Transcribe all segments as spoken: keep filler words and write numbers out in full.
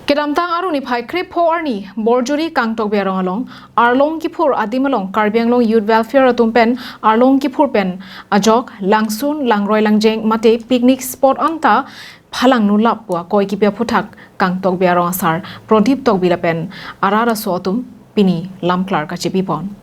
Kedamtang Aru niphai krepho arni Borjuri Kangtokbi arong along Arlong Kiphur adim along Karbi Anglong Youth Welfare atum pen Arlong Kiphur pen ajok Langsun, Langroi, Langjeng mate picnic spot anta phalang nulap pu akoi kipi aphuthak Kangtokbi arong asar Prodip Tokbi lapen arat aso atum pini lamklar kachepipon.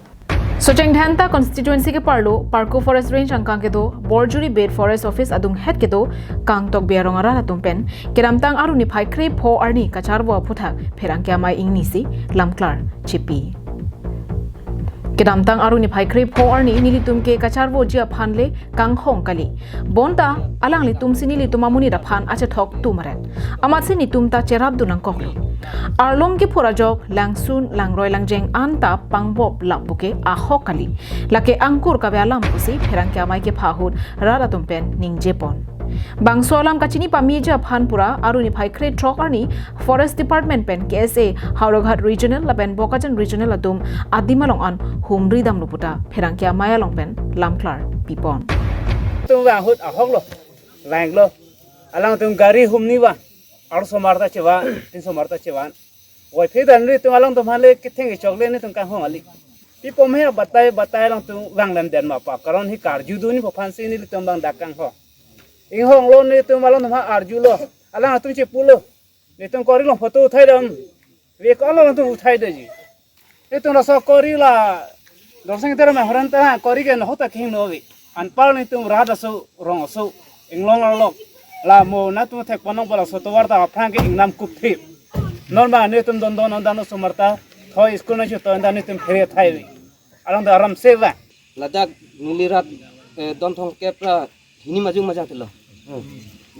Socheng Dhenta constituency keparlo Parku Forest Range angkang kedo Borjuri Beit Forest Office adunghet kedo Kangtokbi arong arat atum pen kedamtang Aru niphai krepho arni kacharvo aphuthak pherangke amei ingnisi lamklar chepi. Kedamtang Aru niphai krepho arni nelitum ke kacharvoji aphan le kanghong kali. Bonta alanglitum si nelitum amonit aphan achethok tumaret. Amatsi netum ta cherapdun nangkoklo. Arlong Kiphur ajok Langsun, Langroi, Langjeng anta pangbop lap puke ahok kali. Lake angkur kave alam pusi pherangke amei kepha ahut rat atum pen ningjepon. Bangso alam kachini pameji aphan pura Aru niphai krethrok arni Forest Department pen K S A Howraghat Regional lapen Bokajan Regional atum adim along an humri damlo puta pherangke amei along pen lamklar pipon. Tum vang ahut ahoklo, vanglo. Alangtum gari humni vang, arloso marta chevan, tinso marta chevan. Wai phe dan nelitum alangtum aphan le ketheng kechok le nelitum kanghong kali. Pi apot he batai batai alangtum vang lemden ma pa. Karon hi karjudunji aphansi nelitum vang dak kanghong. Inghonglo nelitum alangtum aphan arjulo. Alangtum chepulo. Nelitum kori along photo uthai dam. Ve ko alangtum uthai damji. Nelitum laso kori la Dorsing Teron amen horan ta kori ke nahok ta kehingno ave. Anpar nelitum rat aso, rong aso, inglong arlok, la mo nangtum thekpon nangpo laso tovar ta aphrang ke ingnam kupthip. Non ba nelitum don don don dan aso marta thoi school nangchethoi dan nelitum phere thai ave. Alangtum aram se vang. Ladak neli rat, eh, don thomkep ra hini majung majang telo. Hmm.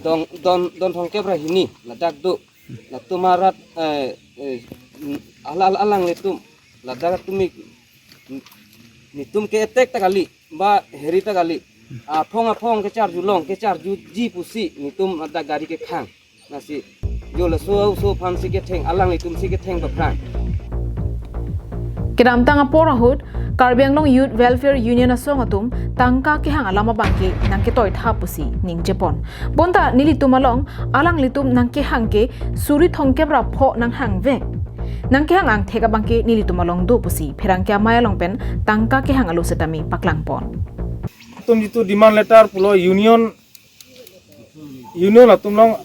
Don, don, don thomkep ra hini ladak do. Latum arat, eh, eh, ala, ala, alanglitum ladak atum ik, netum ke attack ta kali, ba heri ta kali. Aphong aphong kecharjulong, kecharjuji pusi netum ladak gari kekhang. Lasi jo laso aso aphansi ketheng, alanglitumsi ketheng paphrang. Kedamtang apor ahut Karbi Anglong Youth Welfare Union asong atum tangka kehang alam abangke nangketoi tha pusi ningjepon. Bonta nelitum along alanglitum nangkehang ke suri thomkep ra pho nanghangvek. Nangkehang angthek abangke nelitum along do pusi pherangke amei along pen tangka kehang alo setame paklangpon. Atum jitu demand letter pulo union, union atum along,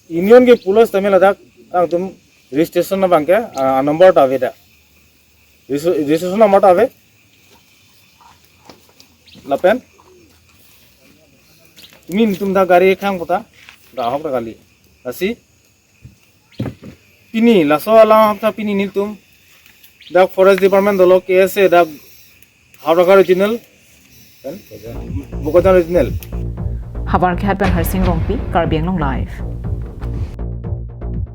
union ke pulo setame ladak alangtum registration abangke, ah, number ta ave da. Regis-, registration number ta ave. Lapen tumi netum dak gari khang puta, dak ahok ta kali. Lasi pini, laso alam apta pini nelitum dak Forest Department dolo, K S A dak Howraghat Regional, kan? Bokajan Regional. Havarkehat pen Harsing Rongpi, Karbi Anglong Live.